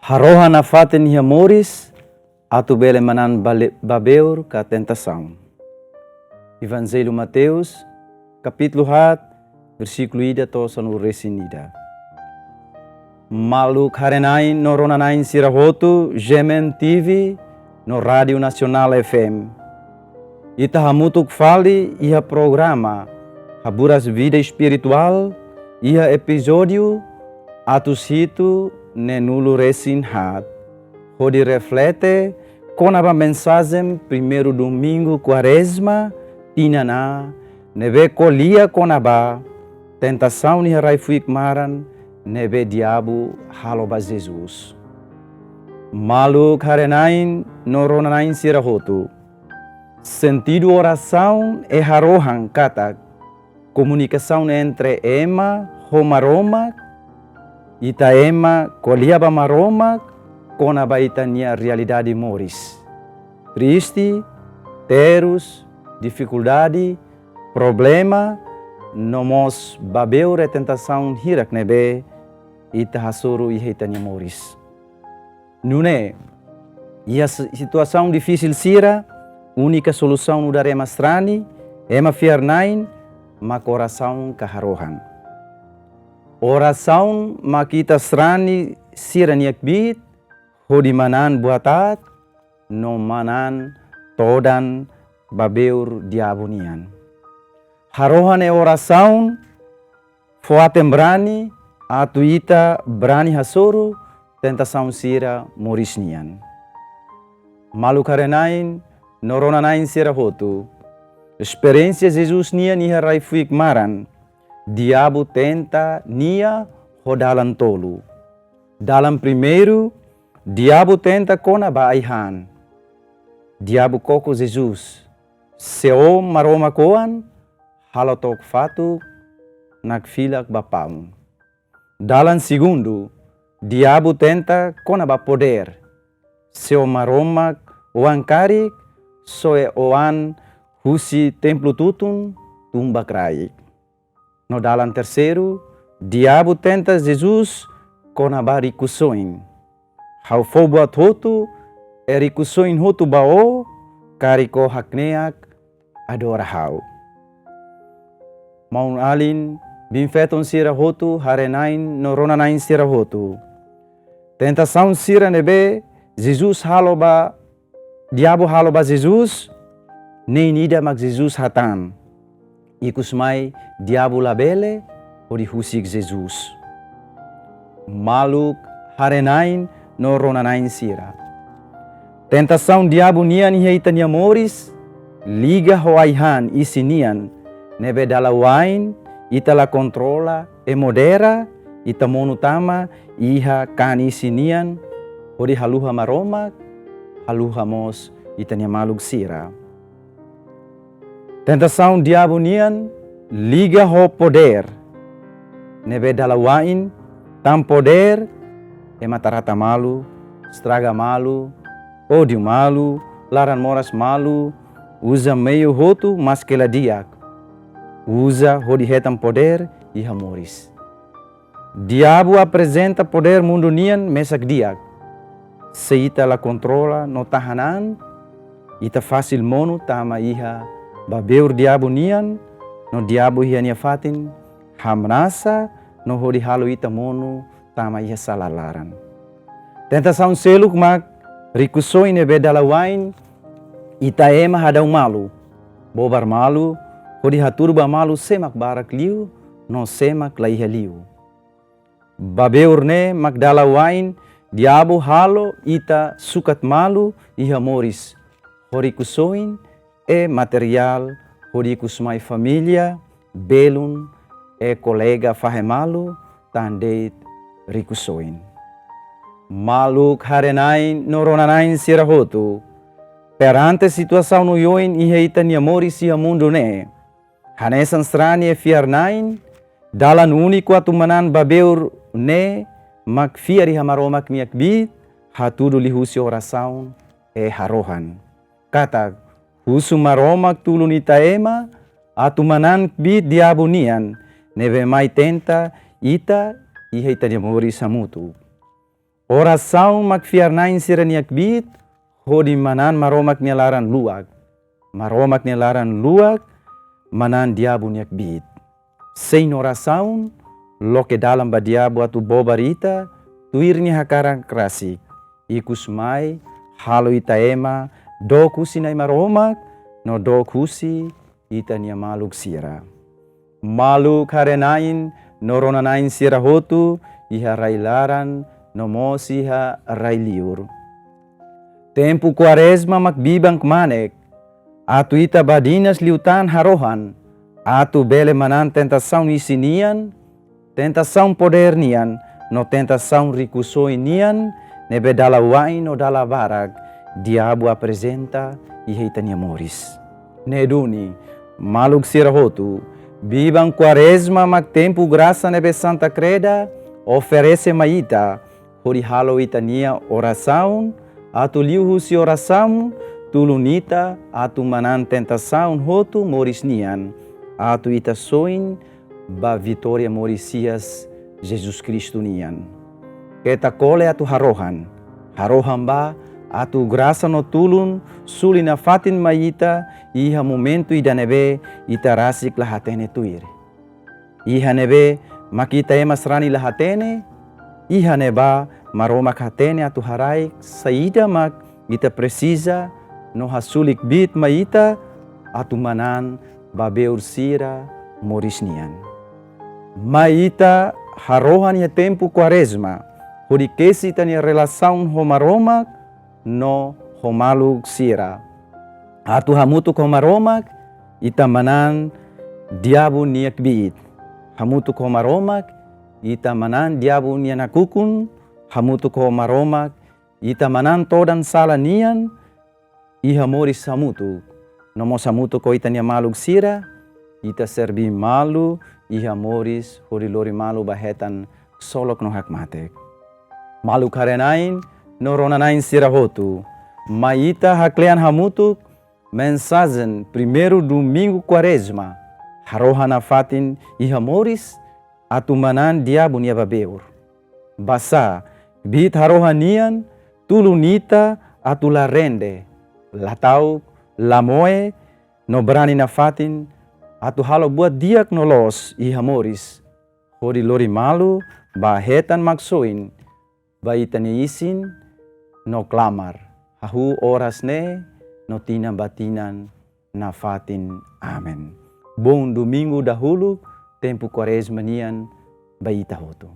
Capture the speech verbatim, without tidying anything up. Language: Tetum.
Harohan nafatin iha moris, atu bele manán bale-, babeur ka tentasaun. Evanjellu Mateus, kapítulu haat, versíkulu ida to'o sanulu-resin-ida. Maluk haree-na'in no rona-na'in sira hotu, G M N T V, no Rádiu Nasionál F M. Ita hamutuk fali iha programa Haburas Vida Espirituál, iha epizódiu atus hitunulu-resin-haat. Hodi reflete kona-ba mensajen primeiru domingu Kuarezma, tinan A, ne'ebé ko'alia kona-ba tentasaun iha rai-fuik maran ne'ebé diabu halo ba Jesus. Maluk haree-na'in no rona-na'in sira hotu. Sentidu orasaun é harohan katak komunikasaun entre ema ho Maromak, ita ema ko'alia ba Maromak kona-ba ita-nia realidade moris. Triste, terus, difikuldade, problema, no mós babeur no tentasaun hirak ne'ebé ita hasoru iha ita-nia moris. Nune'e, iha si-, situasaun difisil sira, únika solusaun nu'udar ema sarani, ema fiar-na'in, mak orasaun ka harohan. Orasaun mak ita sarani sira-nia kbiit, hodi manán buat aat, no manán todan babeur diabu nian. Harohan ne'e orasaun fó-aten brani, atu ita brani hasoru tentasaun sira moris nian. Maluk haree-na'in no rona-na'in sira hotu. Esperiénsia Jesus nian iha rai-fuik maran, diabu tenta nia ho dalan tolu. Dalan primeiru, diabu tenta kona-ba ai-han. Diabu koko Jesus, se ó Maromak oan, halo took fatuk nakfilak ba paun. Dalan segundu, diabu tenta kona-ba podér. Se ó Maromak oan karik, soe ó an husi templu tutun tun ba kraik. No dalan terseiru, diabu tenta Jesus kona-ba rikusoin. Ha'u fó buat hotu, e rikusoin hotu ba ó, karik ó hakne'ak adora ha'u. Maun-alin, biin-feton sira hotu, haree-na'in no rona-na'in sira hotu. Tentasaun sira ne'ebé Jesus halo ba, diabu halo ba Jesus, nein ida mak Jesus hatán. Ikusmai diabu labele hodi husik Jesus. Maluk haree-na'in no rona-na'in sira. Tentasaun diabu nian iha ita-nia moris, liga ho ai-han isin nian, ne'ebé dala wa'in ita la kontrola, e modera ita monu tama iha kaan isin nian, hodi haluha Maromak, haluha mós ita-nia maluk sira. Tentasaun diabu nian liga ho podér, ne'ebé dala wa'in tan podér, ema trata malu, estraga malu, ódiu malu, laran moras malu, uza meiu hotu maske la di'ak. Uza hodi hetan podér iha moris. Diabu aprezenta podér mundu nian mesak di'ak. Se ita la kontrola no tahan an, ita fasil monu tama iha babeur diabu nian, no diabu iha nia fatin hamnasa no hodi halo ita monu tama iha sala laran. Tentasaun seluk mak rikusoin ne'ebé dala wa'in ita ema hadau malu, bobar malu, hodi hatudu ba malu sé mak barak liu, no sé mak la iha liu. Babeur ne'e mak dala wa'in diabu halo ita sukat malu iha moris, ho rikusoin e materiál, hodi ikusmai família, belun, e kolega fahe malu, tan de'it rikusoin. Maluk haree-na'in no rona-na'in sira hotu. Perante situasaun oioin iha ita-nia moris iha mundu ne'e, hanesan sarani e fiar-na'in, dalan úniku atu manán babeur ne'e mak fiar iha Maromak nia kbiit, hatudu liuhusi orasaun e harohan. Katak husu Maromak tulun ita ema atu manán kbiit diabu nian ne'ebé mai tenta ita iha ita-nia moris hamutuk. Orasaun mak fiar-na'in sira-nia kbiit hodi manán Maromak nia laran-luak. Maromak nia laran-luak manán diabu nia kbiit. Sein orasaun, loke dalan ba diabu atu bobar ita, tuir nia hakarak rasik. Ikusmai, halo ita ema dook husi Na'i Maromak, no dook husi ita-nia maluk sira. Maluk haree-na'in no rona-na'in sira hotu, iha rai-laran no mós iha rai-liur. Tempu Kuarezma mak biban kmanek atu ita badinas liután harohan, atu bele manán tentasaun isin nian, tentasaun podér nian, no tentasaun rikusoin nian, ne'ebé dala wa'in no dala barak diabu aprezenta iha ita-nia moris. Ne'e duni, maluk sira hotu, biban Kuarezma mak tempu grasa ne'ebé Santa Kreda oferese mai ita, hodi halo ita-nia orasaun, atu liuhusi orasaun, tulun ita atu manán tentasaun hotu moris nian, atu ita soin ba vitória moris hi'as Jesus Kristu nian. Keta kole atu harohan, harohan bá atu grasa no tulun suli nafatin mai ita, iha momentu ida ne'ebé ita rasik la hatene tuir. Iha ne'ebé mak ita ema sarani la hatene, iha ne'ebá Maromak hatene atu haraik saida mak ita presiza no hasulik kbiit mai ita atu manán ba beur sira moris nian. Mai ita harohan iha tempu Kuarezma, hodi kesi ita-nia relasaun ho Maromak no ho maluk sira. Atu hamutuk ho Maromak, ita manán diabu nia kbiit. Hamutuk ho Maromak, ita manán diabu nia nakukun. Hamutuk ho Maromak, ita manán todan sala nian, iha moris hamutuk. No mós hamutuk ho ita-nia maluk sira, ita serbí malu, iha moris hodi lori malu ba hetan ksolok no hakmatek. Maluk haree-na'in no rona-na'in sira hotu, mai ita haklean hamutuk mensajen primeiru domingu Kuarezma, harohan nafatin iha moris, atu manán diabu nia babeur. Basá, kbiit harohan nian tulun ita atu la rende, la ta'uk, la moe, no brani nafatin atu halo buat di'ak no loos iha moris, hodi lori malu ba hetan maksoin ba ita-nia isin no klamar, hahú oras ne'e no tinan ba tinan nafatin. Amen. Bom domingu dahuluk tempu Kuarezma nian ba ita hotu.